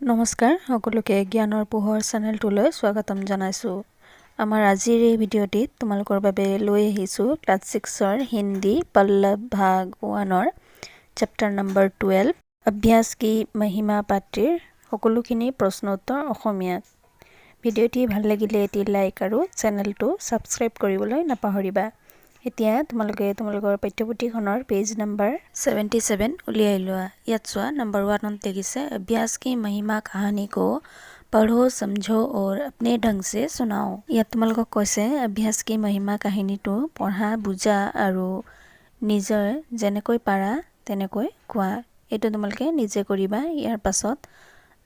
নমস্কাৰ, সকলোকে জ্ঞানৰ পোহৰ চেনেলটোলৈ স্বাগতম জনাইছোঁ। আমাৰ আজিৰ এই ভিডিঅ'টিত তোমালোকৰ বাবে লৈ আহিছোঁ ক্লাছ ছিক্সৰ হিন্দী পল্লৱ ভাগ ওৱানৰ চেপ্টাৰ নম্বৰ 12 अभ्यास की महिमा পাঠটিৰ সকলোখিনি প্ৰশ্ন উত্তৰ অসমীয়াত। ভিডিঅ'টি ভাল লাগিলে এটি লাইক আৰু চেনেলটো ছাবস্ক্ৰাইব কৰিবলৈ নাপাহৰিবা। এতিয়া তোমালোকে তোমালোকৰ পাঠ্যপুথিখনৰ পেজ নম্বৰ 77 উলিয়াই লোৱা। ইয়াত চোৱা, নম্বৰ ওৱানত দেখিছে, "अभ्यास की महिमा कहानी को पढ़ो, समझो और अपने ढंग से सुनाओ।" ইয়াত তোমালোকক কৈছে, अभ्यास की महिमा কাহিনীটো পঢ়া, বুজা আৰু নিজৰ যেনেকৈ পাৰা তেনেকৈ কোৱা। এইটো তোমালোকে নিজে কৰিবা। ইয়াৰ পাছত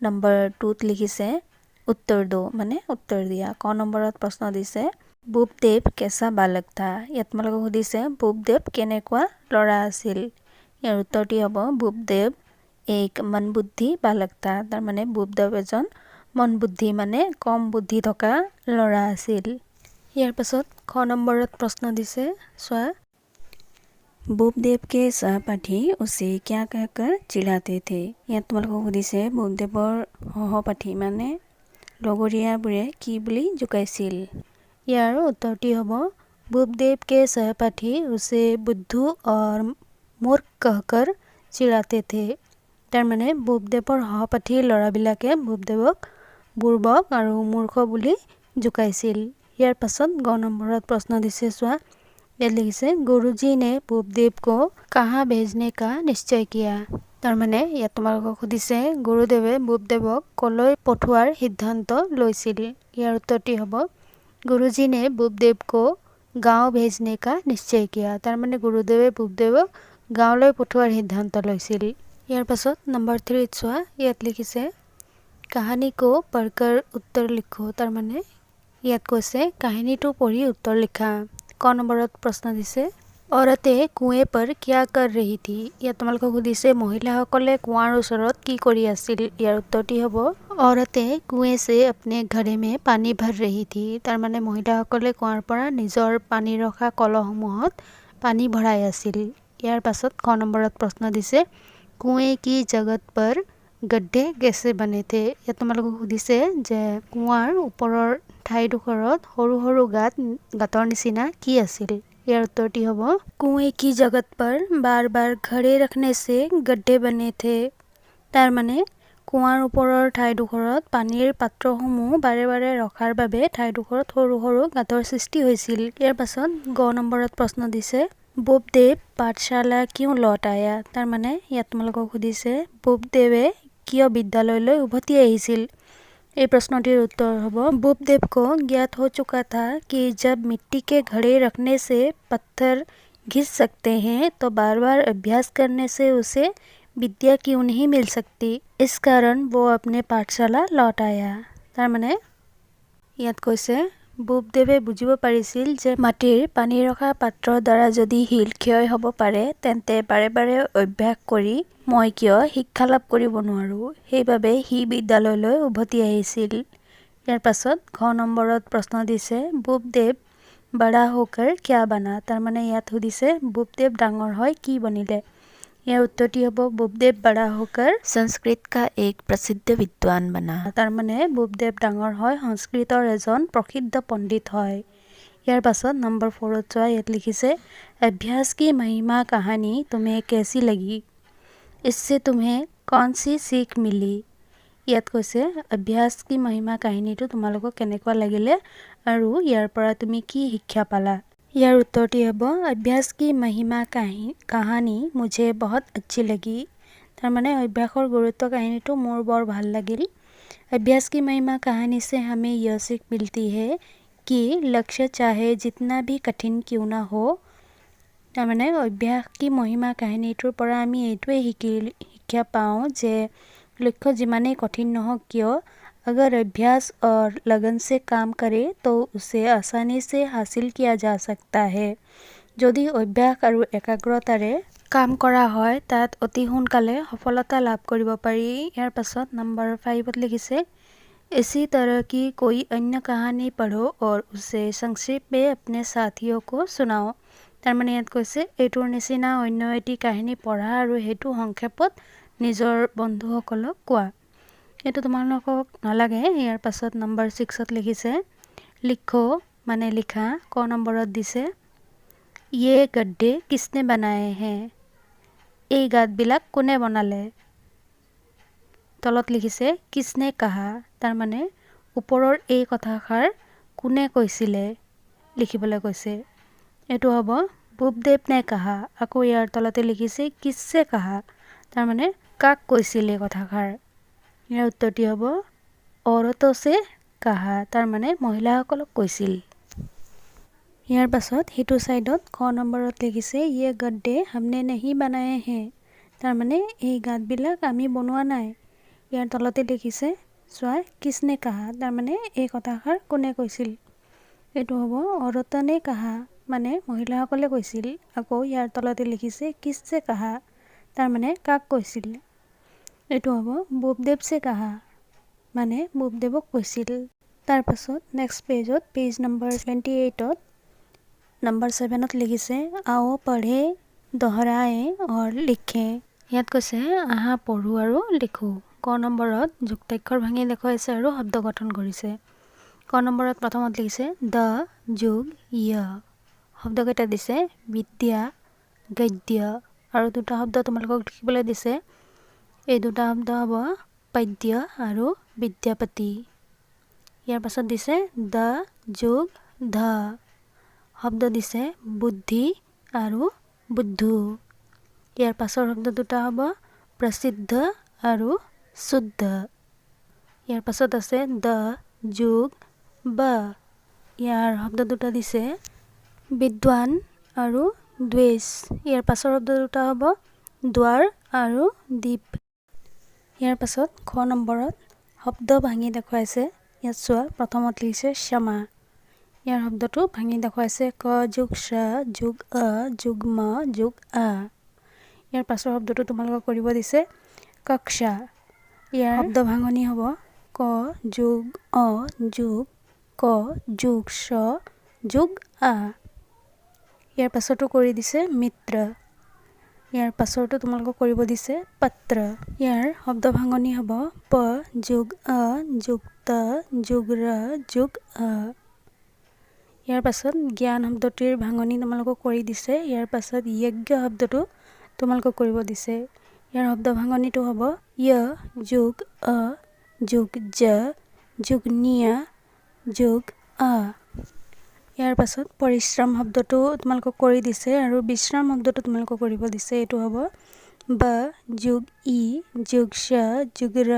নম্বৰ টুত লিখিছে, उत्तर दो, মানে উত্তৰ দিয়া। ক নম্বৰত প্ৰশ্ন দিছে, "भूपदेव कैसा बालक था?" ইয়াত তোমালোকক সুধিছে, ভূপদেৱ কেনেকুৱা ল'ৰা আছিল? ইয়াৰ উত্তৰটি হ'ব, "भूपदेव एक मंदबुद्धि बालक था।" তাৰমানে ভূপদেৱ এজন মন্দবুদ্ধি, মানে কম বুদ্ধি থকা ল'ৰা আছিল। ইয়াৰ পাছত খ নম্বৰত প্ৰশ্ন দিছে, চোৱা, "भूपदेव के सहपाठी उसे क्या कहकर चिढ़ाते थे?" ইয়াত তোমালোকক সুধিছে, ভূপদেৱৰ সহপাঠী, মানে লগৰীয়াবোৰে কি বুলি জোকাইছিল? ইয়াৰ উত্তৰটি হ'ব, "भूपदेव के सहपाठी उसे बुद्धू और मूर्ख कहकर चिढ़ाते थे।" তাৰমানে ভূপদেৱৰ সহপাঠী ল'ৰাবিলাকে ভূপদেৱক বুৰ্বক আৰু মূৰ্খ বুলি জোকাইছিল। ইয়াৰ পাছত গ নম্বৰত প্ৰশ্ন দিছে, চোৱা, ইয়াত লিখিছে, "गुरुजी ने भूपदेव को कहाँ भेजने का निश्चय किया?" তাৰমানে ইয়াত তোমালোকক সুধিছে, গুৰুদেৱে ভূপদেৱক কলৈ পঠোৱাৰ সিদ্ধান্ত লৈছিল? ইয়াৰ উত্তৰটি হ'ব, "गुरुजी ने भूपदेव को गाँव भेजने का निश्चय किया।" তাৰমানে গুৰুদেৱে ভূপদেৱক গাঁৱলৈ পঠোৱাৰ সিদ্ধান্ত লৈছিল। ইয়াৰ পাছত নম্বৰ থ্ৰীত চোৱা, ইয়াত লিখিছে, "कहानी को पढ़कर उत्तर लिखो।" তাৰমানে ইয়াত কৈছে, কাহিনীটো পঢ়ি উত্তৰ লিখা। ক নম্বৰত প্ৰশ্ন দিছে, "औरतें कुएं पर क्या कर रही थी?" ইয়াত তোমালোকক সুধিছে, মহিলাসকলে কুঁৱাৰ ওচৰত কি কৰি আছিল? ইয়াৰ উত্তৰটি হ'ব, "औरतें कुएं से अपने घड़े में पानी भर रही थी।" তাৰমানে মহিলাসকলে কুঁৱাৰ পৰা নিজৰ পানী ৰখা কলহসমূহত পানী ভৰাই আছিল। ইয়াৰ পাছত খ নম্বৰত প্ৰশ্ন দিছে, "कुएं की जगह पर गड्ढे कैसे बने थे?" ইয়াত তোমালোকক সুধিছে যে কুঁৱাৰ ওপৰৰ ঠাইডোখৰত সৰু সৰু গাঁত, গাঁতৰ নিচিনা কি আছিল? ইয়াৰ উত্তৰটি হ'ব, "कुएं की जगह पर बार बार घड़े रखने से गड्ढे बने थे।" তাৰমানে কুঁৱাৰ ওপৰৰ ঠাইডোখৰত পানীৰ পাত্ৰসমূহ বাৰে বাৰে ৰখাৰ বাবে ঠাইডোখৰত সৰু সৰু গাঁতৰ সৃষ্টি হৈছিল। ইয়াৰ পাছত গ নম্বৰত প্ৰশ্ন দিছে, "भूपदेव पाठशाला क्यों लौट आया?" তাৰমানে ইয়াত তোমালোকক সুধিছে, ভূপদেৱে কিয় বিদ্যালয়লৈ উভতি আহিছিল? এই প্ৰশ্নটিৰ উত্তৰ হ'ব, "भूपदेव को ज्ञात हो चुका था कि जब मिट्टी के घड़े रखने से पत्थर घिस सकते हैं, तो बार बार अभ्यास करने से उसे विद्या क्यों नहीं मिल सकती? इस कारण वो अपने पाठशाला लौट आया।" তাৰমানে ইয়াত কৈছে, ভূপদেৱে বুজিব পাৰিছিল যে মাটিৰ পানী ৰখা পাত্ৰৰ দ্বাৰা যদি শিল ক্ষয় হ'ব পাৰে, তেন্তে বাৰে বাৰে অভ্যাস কৰি মই কিয় শিক্ষা লাভ কৰিব নোৱাৰোঁ? সেইবাবে সি বিদ্যালয়লৈ উভতি আহিছিল। ইয়াৰ পাছত ঘ নম্বৰত প্ৰশ্ন দিছে, "भूपदेव बड़ा होकर क्या बना?" তাৰমানে ইয়াত সুধিছে, ভূপদেৱ ডাঙৰ হৈ কি বনিলে? ইয়াৰ উত্তৰটি হ'ব, "भूपदेव बड़ा होकर संस्कृत का एक प्रसिद्ध विद्वान बना।" তাৰমানে ভূপদেৱ ডাঙৰ হৈ সংস্কৃতৰ এজন প্ৰসিদ্ধ পণ্ডিত হয়। ইয়াৰ পাছত নম্বৰ ফ'ৰত চোৱা, ইয়াত লিখিছে, "अभ्यास की महिमा कहानी तुम्हें कैसी लगी? इससे तुम्हें कौन सी सीख मिली?" ইয়াত কৈছে, अभ्यास की महिमा কাহিনীটো তোমালোকক কেনেকুৱা লাগিলে আৰু ইয়াৰ পৰা তুমি কি শিক্ষা পালা? ইয়াৰ উত্তৰটি হ'ব, "अभ्यास की महिमा कहानी मुझे बहुत अच्छी लगी।" তাৰমানে অভ্যাসৰ গুৰুত্ব কাহিনীটো মোৰ বৰ ভাল লাগিল। "अभ्यास की महिमा कहानी से हमें यह सीख मिलती है कि लक्ष्य चाहे जितना भी कठिन क्यों ना हो, তাৰমানে अभ्यास की महिमा কাহিনীটোৰ পৰা আমি এইটোৱে শিক্ষা পাওঁ যে লক্ষ্য যিমানেই কঠিন নহওক কিয়, अगर अभ्यास और लगन से काम करे तो उसे आसानी से हासिल किया जा सकता है। যদি অভ্যাস আৰু একাগ্ৰতাৰে কাম কৰা হয়, তাত অতি সোনকালে সফলতা লাভ কৰিব পাৰি। ইয়াৰ পাছত নম্বৰ ফাইভত লিখিছে, "इसी तरह की कोई अन्य कहानी पढ़ो और उसे संक्षेप में अपने साथियों को सुनाओ।" তাৰমানে ইয়াত কৈছে, এইটোৰ নিচিনা অন্য এটি কাহিনী পঢ়া আৰু সেইটো সংক্ষেপত নিজৰ বন্ধুসকলক কোৱা। এইটো তোমালোকক নালাগে। ইয়াৰ পাছত নম্বৰ ছিক্সত লিখিছে লিখো, মানে লিখা। ক নম্বৰত দিছে, ये गड्ढे किसने बनाए हैं? এই গাঁতবিলাক কোনে বনালে? তলত লিখিছে किसने कहा? তাৰমানে ওপৰৰ এই কথাষাৰ কোনে কৈছিলে লিখিবলৈ কৈছে। এইটো হ'ব भूपदेव ने कहा। আকৌ ইয়াৰ তলতে লিখিছে किससे कहा? তাৰমানে কাক কৈছিল এই কথাষাৰ? ইয়াৰ উত্তৰটি হ'ব औरतों से कहा, তাৰমানে মহিলাসকলক কৈছিল। ইয়াৰ পাছত সিটো ছাইডত খ নম্বৰত লিখিছে, ये गड्ढे हमने नहीं बनाए हैं। তাৰমানে এই গাঁতবিলাক আমি বনোৱা নাই। ইয়াৰ তলতে লিখিছে চোৱা, किसने कहा? তাৰমানে এই কথাষাৰ কোনে কৈছিল? এইটো হ'ব औरतों ने कहा, মানে মহিলাসকলে কৈছিল। আকৌ ইয়াৰ তলতে লিখিছে किससे कहा? তাৰমানে কাক কৈছিল? এইটো হ'ব भूपदेव से कहा, মানে ভূপদেৱক কৈছিল। তাৰপাছত নেক্সট পেজত, পেজ নম্বৰ 28ত নম্বৰ ছেভেনত লিখিছে, आओ पढ़ें, दोहराएं और लिखें। ইয়াত কৈছে আহা পঢ়োঁ আৰু লিখোঁ। ক নম্বৰত যুক্তাক্ষৰ ভাঙি দেখুৱাইছে আৰু শব্দ গঠন কৰিছে। ক নম্বৰত প্ৰথমত লিখিছে দ যোগ য়। শব্দকেইটা দিছে বিদ্যা, গদ্য। আৰু দুটা শব্দ তোমালোকক লিখিবলৈ দিছে। এই দুটা শব্দ হ'ব পদ্য আৰু বিদ্যাপতি। ইয়াৰ পাছত দিছে দ যোগ ধ। শব্দ দিছে বুদ্ধি আৰু বুদ্ধু। ইয়াৰ পাছৰ শব্দ দুটা হ'ব প্ৰসিদ্ধ আৰু শুদ্ধ। ইয়াৰ পাছত আছে দ যোগ ব। ইয়াৰ শব্দ দুটা দিছে বিদ্বান আৰু দ্বেষ। ইয়াৰ পাছৰ শব্দ দুটা হ'ব দুৱাৰ আৰু দ্বীপ। ইয়াৰ পাছত খ নম্বৰত শব্দ ভাঙি দেখুৱাইছে। ইয়াত চোৱা, প্ৰথমত লিখিছে ক্ষমা। ইয়াৰ শব্দটো ভাঙি দেখুৱাইছে ক যোগ স যোগ অ যোগ ম যোগ আ। ইয়াৰ পাছৰ শব্দটো তোমালোকক কৰিব দিছে কক্ষা। ইয়াৰ শব্দ ভাঙনি হ'ব ক যোগ অ যোগ ক যোগ স যোগ আ। ইয়াৰ পাছতো কৰি দিছে মিত্ৰ। ইয়াৰ পাছৰটো তোমালোকক কৰিব দিছে পত্ৰ। ইয়াৰ শব্দ ভাঙনি হ'ব প যোগ অ যোগ ত যোগ ৰ যোগ অ। ইয়াৰ পাছত জ্ঞান শব্দটিৰ ভাঙনি তোমালোকক কৰি দিছে। ইয়াৰ পাছত যজ্ঞ শব্দটো তোমালোকক কৰিব দিছে। ইয়াৰ শব্দ ভাঙনিটো হ'ব য় যোগ অ যোগ জ যোগ নিয় যোগ আ। ইয়াৰ পাছত পৰিশ্ৰম শব্দটো তোমালোকক কৰি দিছে আৰু বিশ্ৰাম শব্দটো তোমালোকক কৰিব দিছে। এইটো হ'ব ব যোগ ই যোগ স যোগ ৰ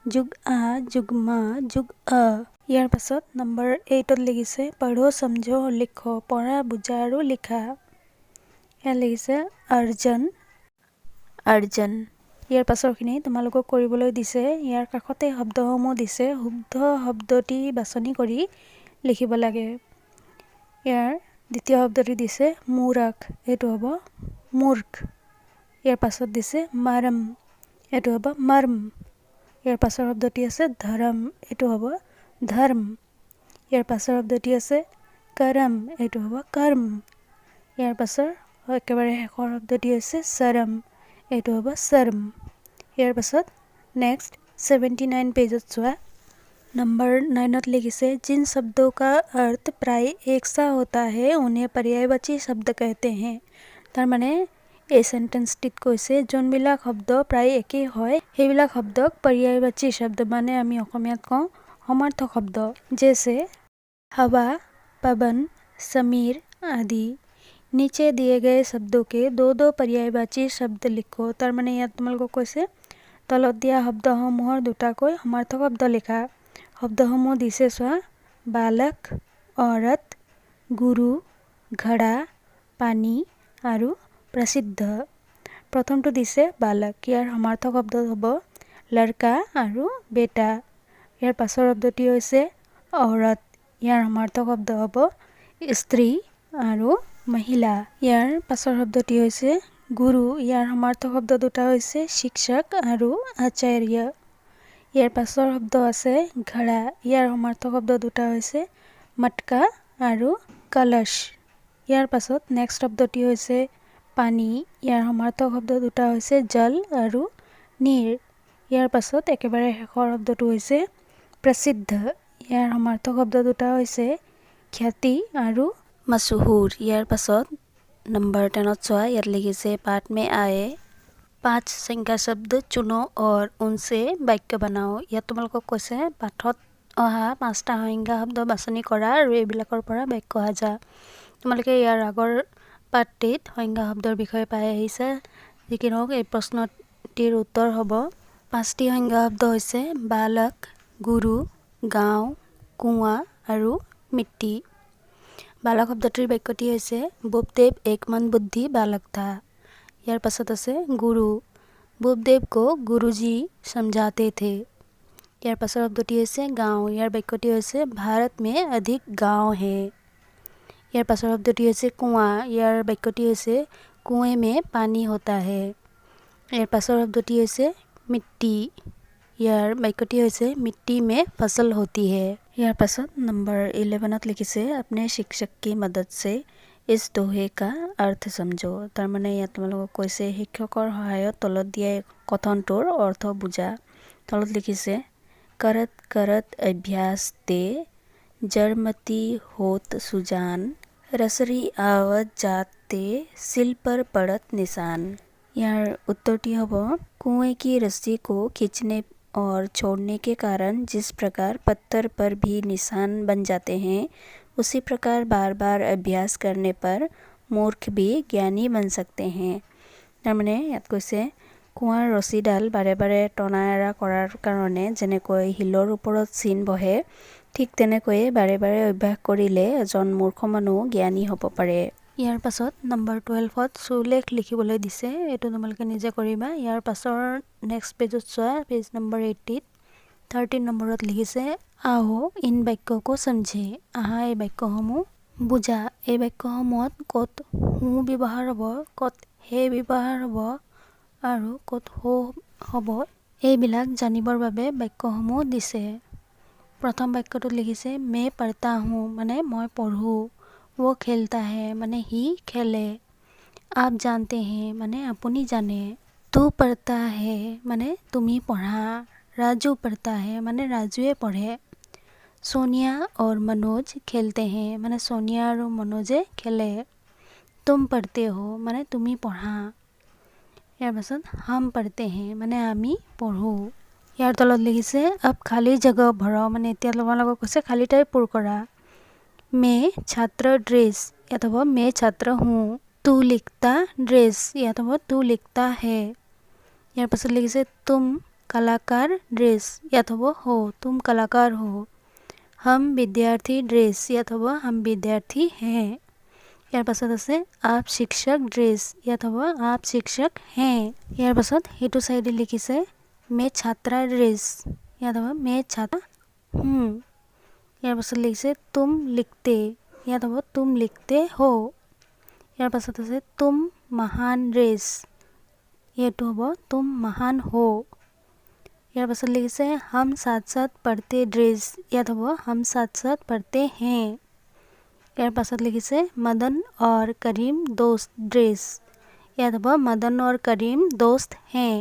যোগ আ যোগ ম যোগ অ। ইয়াৰ পাছত নম্বৰ 8ত লিখিছে पढ़ो, समझो, लिखो। পঢ়া, বুজা আৰু লিখা। ইয়াত লিখিছে অৰ্জন, अर्जन। ইয়াৰ পাছৰখিনি তোমালোকক কৰিবলৈ দিছে। ইয়াৰ কাষতে শব্দসমূহ দিছে। শুদ্ধ শব্দটি বাছনি কৰি লিখিব লাগে। ইয়াৰ দ্বিতীয় শব্দটি দিছে মূৰখ, এইটো হ'ব মূৰ্খ। ইয়াৰ পাছত দিছে মৰম, এইটো হ'ব মৰ্ম। ইয়াৰ পাছৰ শব্দটি আছে ধৰম, এইটো হ'ব ধৰ্ম। ইয়াৰ পাছৰ শব্দটি আছে কৰম, এইটো হ'ব কৰ্ম। ইয়াৰ পাছৰ একেবাৰে শেষৰ শব্দটি হৈছে চৰম, এইটো হ'ব শৰম। ইয়াৰ পাছত নেক্সট 79 পেজত চোৱা, নম্বৰ 9ত লিখিছে, जिन शब्दों का अर्थ प्राय एक सा होता है, उन्हें पर्यायवाची शब्द कहते हैं। তাৰমানে এই চেণ্টেন্সটিত কৈছে যোনবিলাক শব্দ প্ৰায় একেই হয়, সেইবিলাক শব্দক পৰ্যায়বাচী শব্দ, মানে আমি অসমীয়াত কওঁ সমাৰ্থক শব্দ। जैसे हवा, पवन, समीर आदि। नीचे दिए गए शब्दों के दो दो पर्यायवाची शब्द लिखो। তাৰমানে ইয়াত তোমালোকক কৈছে তলত দিয়া শব্দসমূহৰ দুটাকৈ সমাৰ্থক শব্দ লিখা। শব্দসমূহ দিছে চোৱা, बालक, औरत, गुरु, घड़ा, पानी আৰু प्रसिद्ध। প্ৰথমটো দিছে बालक। ইয়াৰ সমাৰ্থক শব্দ হ'ব लड़का আৰু बेटा। ইয়াৰ পাছৰ শব্দটি হৈছে औरत। ইয়াৰ সমাৰ্থক শব্দ হ'ব স্ত্ৰী আৰু মহিলা। ইয়াৰ পাছৰ শব্দটি হৈছে গুৰু। ইয়াৰ সমাৰ্থক শব্দ দুটা হৈছে শিক্ষক আৰু আচাৰ্য। ইয়াৰ পাছৰ শব্দ আছে घड़ा। ইয়াৰ সমাৰ্থক শব্দ দুটা হৈছে मटका আৰু কলস। ইয়াৰ পাছত নেক্সট শব্দটি হৈছে পানী। ইয়াৰ সমাৰ্থক শব্দ দুটা হৈছে জল আৰু নীৰ। ইয়াৰ পাছত একেবাৰে শেষৰ শব্দটো হৈছে প্ৰসিদ্ধ। ইয়াৰ সমাৰ্থক শব্দ দুটা হৈছে খ্যাতি আৰু मशहूर। ইয়াৰ পাছত নম্বৰ 10ত চোৱা, ইয়াত লিখিছে, पाठ में आए पांच সংজ্ঞা शब्द चुनो और उनसे वाक्य बनाओ। ইয়াত তোমালোকক কৈছে, পাঠত অহা পাঁচটা সংজ্ঞা শব্দ বাছনি কৰা আৰু এইবিলাকৰ পৰা বাক্য সাজা। তোমালোকে ইয়াৰ আগৰ পাঠটিত সংজ্ঞা শব্দৰ বিষয়ে পাই আহিছা। যি কি নহওক, এই প্ৰশ্নটিৰ উত্তৰ হ'ব, পাঁচটি সংজ্ঞা শব্দ হৈছে बालक, गुरु, गाँव, कुआँ আৰু मिट्टी। बालक শব্দটিৰ বাক্যটি হৈছে, भूपदेव एक मंदबुद्धि बालक था। ইয়াৰ পাছত আছে गुरु, भूपदेव को गुरुजी समझाते थे। ইয়াৰ পাছৰ শব্দটি হৈছে गाँव। ইয়াৰ বাক্যটি হৈছে, भारत में अधिक गाँव है। ইয়াৰ পাছৰ শব্দটি হৈছে कुआँ। ইয়াৰ বাক্যটি হৈছে, कुएँ में पानी होता है। ইয়াৰ পাছৰ শব্দটি হৈছে मिट्टी। ইয়াৰ বাক্যটি হৈছে, मिट्टी में फसल होती है। ইয়াৰ পাছত নম্বৰ 11ত লিখিছে, अपने शिक्षक की मदद से इस दोहे का अर्थ समझो। তাৰমানে ইয়াত তোমালোকক কৈছে, শিক্ষকৰ সহায়ত তলত দিয়া কথনটোৰ অৰ্থ বুজা। তলত লিখিছে, करत करत अभ्यास ते जड़मति होत सुजान, रसरी आवत जात ते सिल पर पड़त निशान। ইয়াৰ উত্তৰটি হ'ব, कुएं की रस्सी को खींचने और छोड़ने के कारण जिस प्रकार पत्थर पर भी निशान बन जाते हैं, उसी प्रकार बार बार अभ्यास करने पर मूर्ख भी ज्ञानी बन सकते हैं। তাৰমানে ইয়াত কৈছে, কুঁৱাৰ ৰছীডাল বাৰে বাৰে টনা এৰা কৰাৰ কাৰণে যেনেকৈ শিলৰ ওপৰত চিন বহে, ঠিক তেনেকৈয়ে বাৰে বাৰে অভ্যাস কৰিলে এজন মূৰ্খ মানুহ জ্ঞানী হ'ব পাৰে। ইয়াৰ পাছত নম্বৰ 12ত সুলেখ লিখিবলৈ দিছে। এইটো তোমালোকে নিজে কৰিবা। ইয়াৰ পাছৰ নেক্সট পেজত চোৱা, পেজ নম্বৰ 80ত 13 নম্বৰত লিখিছে, आओ इन वाक्यों को समझें। আহা, এই বাক্যসমূহ বুজা। এই বাক্যসমূহত ক'ত हूँ ব্যৱহাৰ হ'ব, ক'ত है ব্যৱহাৰ হ'ব আৰু ক'ত हो হ'ব, এইবিলাক জানিবৰ বাবে বাক্যসমূহ দিছে। প্ৰথম বাক্যটোত লিখিছে, मैं पढ़ता हूँ, মানে মই পঢ়োঁ। वो खेलता है, মানে সি খেলে। आप जानते हैं, মানে আপুনি জানে। तू पढ़ता है, মানে তুমি পঢ়া। राजू पढ़ता है, মানে ৰাজুৱে পঢ়ে। सोनिया और मनोज खेलते हैं, মানে ছোনিয়া আৰু মনোজে খেলে। तुम पढ़ते हो, মানে তুমি পঢ়া। ইয়াৰ পাছত हम पढ़ते हैं, মানে আমি পঢ়োঁ। ইয়াৰ তলত লিখিছে, अब खाली जगह भरो, মানে এতিয়া তোমালোকক কৈছে খালী ঠাই পূৰ কৰা। मैं छात्र ड्रेस, ইয়াত হ'ব मैं छात्र हूँ। तू लिखता ड्रेस, ইয়াত হ'ব तू लिखता है। ইয়াৰ পাছত লিখিছে, तुम कलाकार ड्रेस, ইয়াত হ'ব हो, तुम कलाकार हो। हम विद्यार्थी ड्रेस, ইয়াত হ'ব हम विद्यार्थी हैं। ইয়াৰ পাছত আছে आप शिक्षक ड्रेस, ইয়াত হ'ব आप शिक्षक हैं। ইয়াৰ পাছত সেইটো চাইডে লিখিছে, मैं छात्रा ड्रेस, ইয়াত হ'ব मैं छात्रा हूँ। ইয়াৰ পাছত লিখিছে तुम लिखते, ইয়াত হ'ব तुम लिखते हो। ইয়াৰ পাছত আছে तुम महान ड्रेस, এইটো হ'ব तुम महान हो। ইয়াৰ পাছত লিখিছে हम साथ साथ पढ़ते ड्रेस, ইয়াত হ'ব हम साथ साथ पढ़ते हैं। ইয়াৰ পাছত লিখিছে मदन और करीम दोस्त ड्रेस, ইয়াত হ'ব मदन और करीम दोस्त हैं।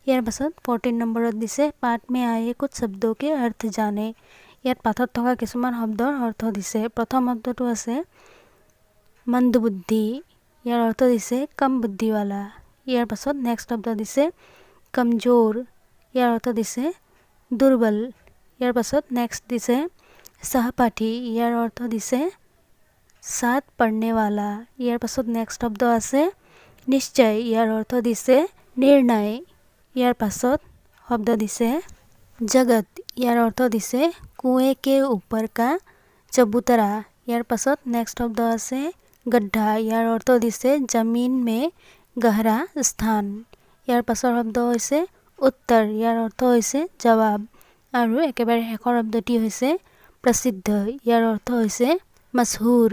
ইয়াৰ পাছত 14 নম্বৰত দিছে, पाठ में आए कुछ शब्दों के अर्थ जानें। ইয়াত পাঠত থকা কিছুমান শব্দৰ অৰ্থ দিছে। প্ৰথম শব্দটো আছে मंदबुद्धि। ইয়াৰ অৰ্থ দিছে कम बुद्धि वाला। ইয়াৰ পাছত নেক্সট শব্দ দিছে कमज़ोर। ইয়াৰ অৰ্থ দিছে দুৰ্বল। ইয়াৰ পাছত নেক্সট দিছে सहपाठी। ইয়াৰ অৰ্থ দিছে साथ पढ़ने वाला। ইয়াৰ পাছত নেক্সট শব্দ আছে निश्चय। ইয়াৰ অৰ্থ দিছে নিৰ্ণয়। ইয়াৰ পাছত শব্দ দিছে जगत। ইয়াৰ অৰ্থ দিছে कुएँ के ऊपर का चबूतरा। ইয়াৰ পাছত নেক্সট শব্দ আছে गड्ढा। ইয়াৰ অৰ্থ দিছে जमीन में गहरा स्थान। ইয়াৰ পাছৰ শব্দ হৈছে उत्तर। ইয়াৰ অৰ্থ হৈছে জবাব। আৰু একেবাৰে শেষৰ শব্দটি হৈছে প্ৰসিদ্ধ। ইয়াৰ অৰ্থ হৈছে मशहूर।